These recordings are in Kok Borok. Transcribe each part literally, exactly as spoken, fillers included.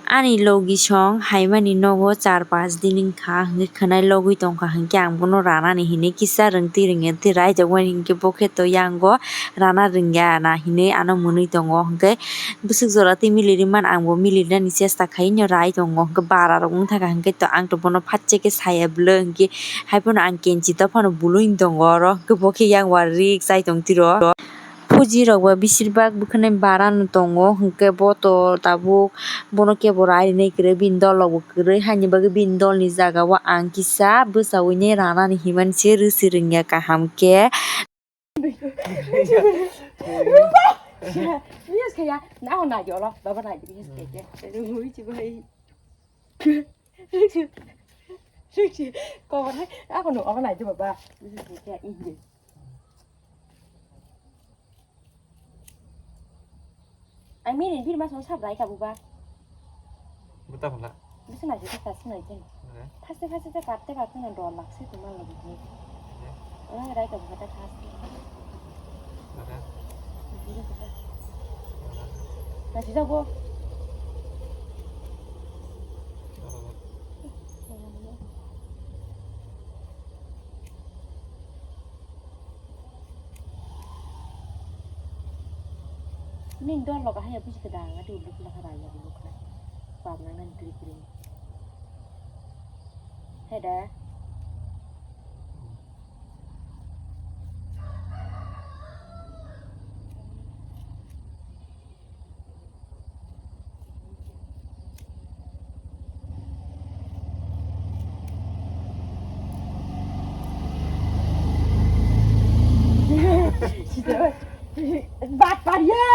Ani logi song haimani nogo char panch din wngkha, hwnkhe khwnai logwi tongkha, hwnkhe ang bono ranani hinwi kisa rwngtwi rwngya tei raijak mani, hwnkhe bo khe to yango rana rwngya na hinwi ano mwnwi tongo, hwnkhe bwswk jora tei milirwi man ang bo milirinani chesta khai no rai tongo, hwnkhe bara rok wngthaka, hwnkhe to ang to bono phatse khe saya bwlwi, hwnkhe hai phano ang kenchi dophano bului tongo oro, hwnkhe bo khe yang uari rik chai tong tiro. Phuji rok ba besir bak bwkhwnai bara no tongo, hwnkhe bo to tabuk bono kebo rai rwnai kwrwi, bini dol rok bo kwrwi, haini bagwi bini dol ni jaga o ang kisa bwchaui nai ranani himani se rwsi rwngya kaham khe. Yes kaya, na ho nai jolo, baba nai yes kaya. Rungui chibai. Rikchi, rikchi, kobor hai, ako no, ako nai de baba. Rikchi, rikchi, ih de. Ang mini bini mas mo sab rai ka buba. Buta phala. Bisa nai de, bisa nai de. Oke. Phaste phaste te kapte kapte na dol lakse tuma lagi ni. Oke. Ora rai ka buba ta khas. Oke. Nasi jago. Oke. Ning dol loga haya buji ke dang ati uluk la hara ya uluk la. Pam nang nang kiri kiri. Heda. Bat paria.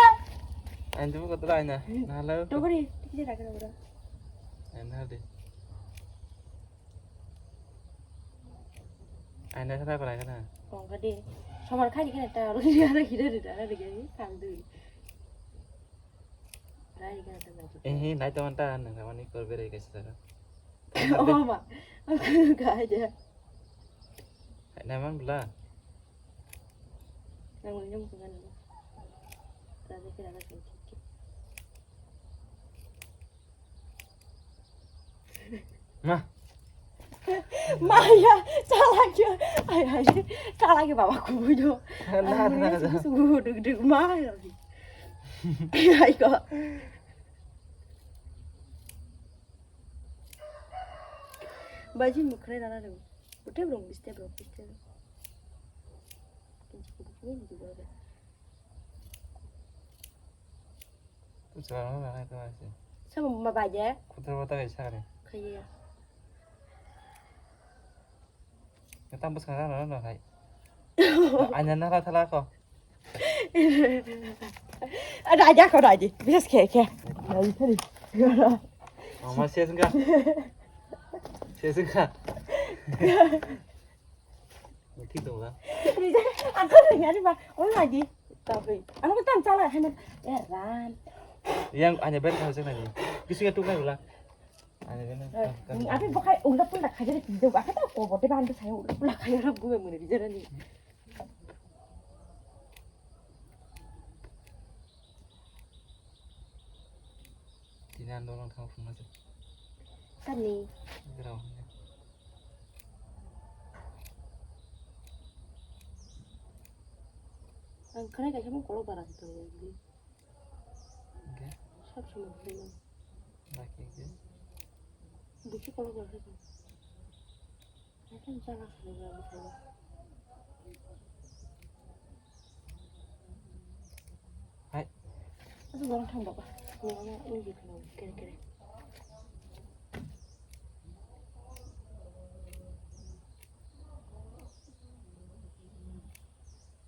Ain tu kau tu lain ah. Nah, lalu. Togori, kita dah kena udah. Ain dah deh. Aina khna khna khna. Kong kha de. Somar khai khna ta ro ya na khide de da de ge kam du. Rai ga ta na. Eh, eh, nai to ta nang mani kor bere kaisa ta. Oh ma. Ga ja. Hai na mang bla. Nang ni nang khna. Ta de khna ta. Ma. Maya, chalak ya. Ai, ai, chalak ya baba kubui do. Na, na, na. Sugu duk duk ma ya. Ai ko. Baji mukre dana dong. Bute brong biste brong biste. Kinci kubuk ni di baba. Sabo ma baje. Kutur bota kai sakare. Khaiya. Tang bwskang rano rano hai. Aina nara thala ko. Raja ko raji. Bias khe khe. Raji thari. Mama ses ga. Ses ga. Thik dong la. Ang kha ring ani ba. Ong lagi. Tabi. Ano ko tam chala hai na. Eh ran. Yang anya ben kha jeng nani. Kisu ya tu kai bula. Anya ben. Abi bakai ulah pun dah khajar itu. Aku tak kau bote ban tu saya ulah pun dah khajar aku yang mana bicara ni. Tini ang dolang thang phung nasi. Kani. Gerau. Ang khanai kaisa mung kolok bara sitong ya. Oke. Sab sama sini. Laki ke. Busi kolok bara sitong. Hai. Aduh, orang thang baba. Ini, ini, ini, ini, kere, kere.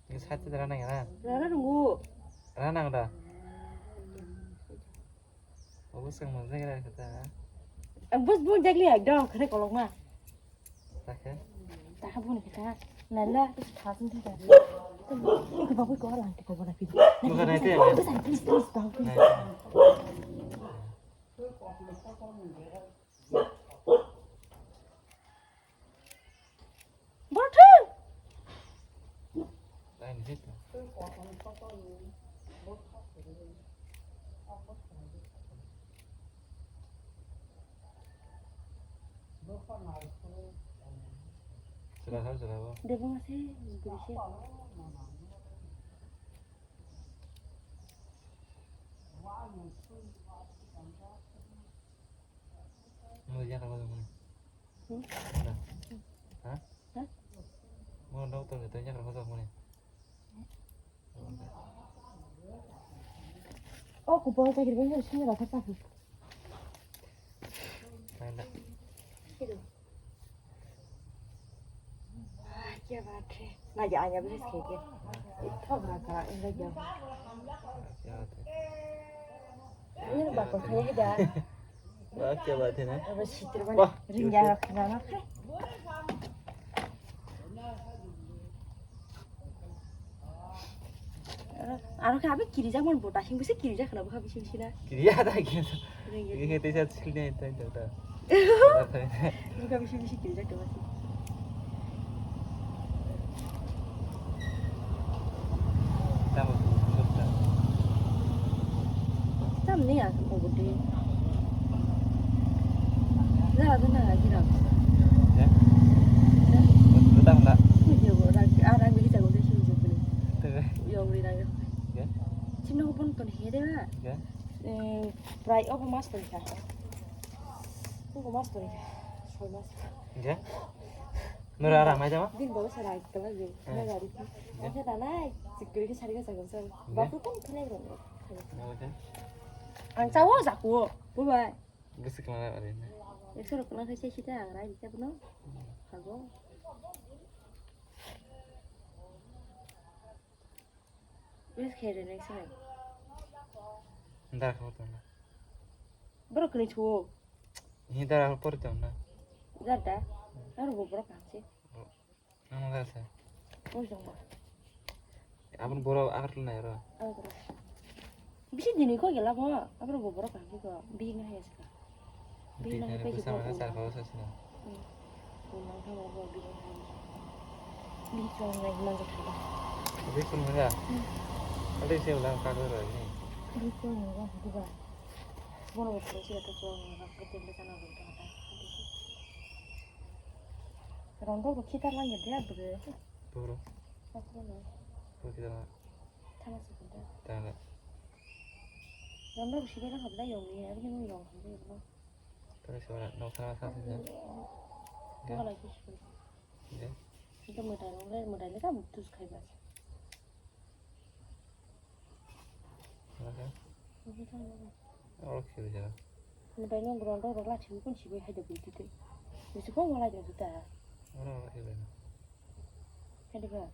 Ini satu darah nang ya? Rara nunggu. Rara nang dah. Obo swng manjak ya kata. Bus bun jagli ekdom khare kolok ma. Takhe. Takhe bun kita. Nala terus thasin thaka. Ini ke babu ko lang ko bola phi. Bukan itu ya? Please, please, please, please. Nah. Borthon. Lain situ. Chwla kha, chwla bo. Debo ma se, bwrwi se. Mo yakar khojak mani. Hmm? Wala. Ha? Ha? Mo doctor ni to yakar khojak mani. O kupon chakri bai sini rakha chakri. Naila. Kya baat hai? Na ja, anya bhi khe ke. Ithok na ka, inda ja. Kya baat hai? Ini ba ko khe da. Wah, kya baat hai na? Aba sitir ban. Wah, ring ja rakha na. Aro khe abi kirijak mon bo, dakhing bisi kirijak khna bwkha bisi bisi na. Kiriya da khe. Ring ja. Khe tei sa chilni ta ta ta. Bwkha bisi bisi kirijak tongma se. Tamo. Tam ni a ko bo de. Za za na ga jira. Ya. Tamo da. Kujo bo ra, a ra mi ta ko de shi jo bo. Te. Yo ri ra yo. Ya. Chimno ko pon pon he de ba. Ya. Eh, prai obo mas tongkha. Obo mas tongkha. Soi mas. Hingke? Nora rang nai jama? Din bolo sarai kala je. Eh. Na gari ki. Oke, tanai. Sikri ke sari ke sago sar. Hingke? Bapu kan kene ro. Nalake? Ang cawo jako. Bye bye. Gisi kala ari na. Ekso rok kala sai sita ang rai kita bno. Hago. Wis khe rwnai se. Dara khe tong na. Borok kwrwi thuo. Hi dara khe pori tong na. Jar da. Aro bo borok kaham se. Ang ma dara se. Oi jong ba. Abon borok agar tu na ro. Agar tu. Bisi dini ko gela bo. Abro bo borok kaham se ko. Bini hai se. Bini hai bwsa mano sar kho sasna. Bini hai. Bini chong nai manjak thangba. Bini chong nai ya? Alde se ulang ka ko roi ni. Bini chong nai ya, diba. Bono bo chong se ta chong nai ba, ko tende sana bo ta ta. Rondo bo kita lang ya dia bro. Bro. Apa na? Bro kita lang. Thana se ta. Thana. Rondo bo sibera habla yong ni, abini yong habla yong. Tore se ora nok sana sa sa. Wala ki. Ge. Itu modal, modal ni kamu tus khai bas. Oke. Oke, bisa. Modal ni ground rok la chim kun sibai hai da bui tite. Bisa ko wala da ta. Ora, oke, bisa. Hai da ba.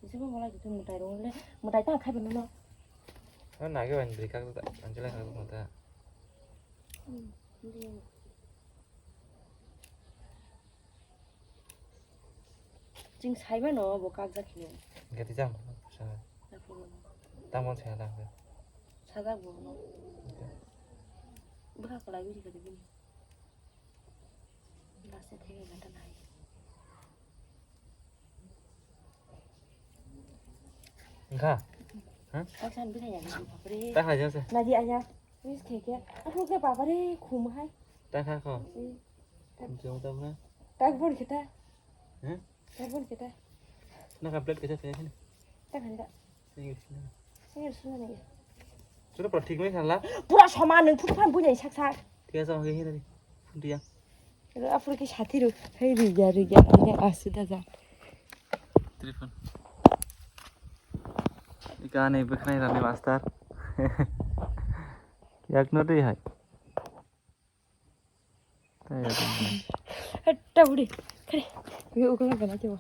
Bisa ko wala da modal rok le, modal ta khai bano. Ora, nage wan beri kak ta, anjela kak ta. Hmm, iya. Chwng sai mano bo kakjak hino. Gati jang. Aphuru. Tamon sai da. Sajak bo no. Oke. Bwkha kwlai bini kati bini. Last thege gata nai. Engkha? Ha? Kaksan bini ya, bapre. Ta hai jase. Nadi anya. Wis khe khe. Aku ke baba re khum hai. Ta kha kho. Hmm. Khum jong ta bra. Tak bol kita. He? Tak bol kita. Na ka plate kita kaya kani. Tak handa. Sini sini. Sini sini ni. Sudah pura thik mai khala. Pura sama nung pura phan punya sak sak. Thik asa oke hini. Phun dia. Afur ke sati ru. Hai ri ja ri ja. Ini asu da ja. Telepon. Ikan ibu kena rani master. Yak no dei hai. Hetta budi. Kare. Ibu ukula bana kewa.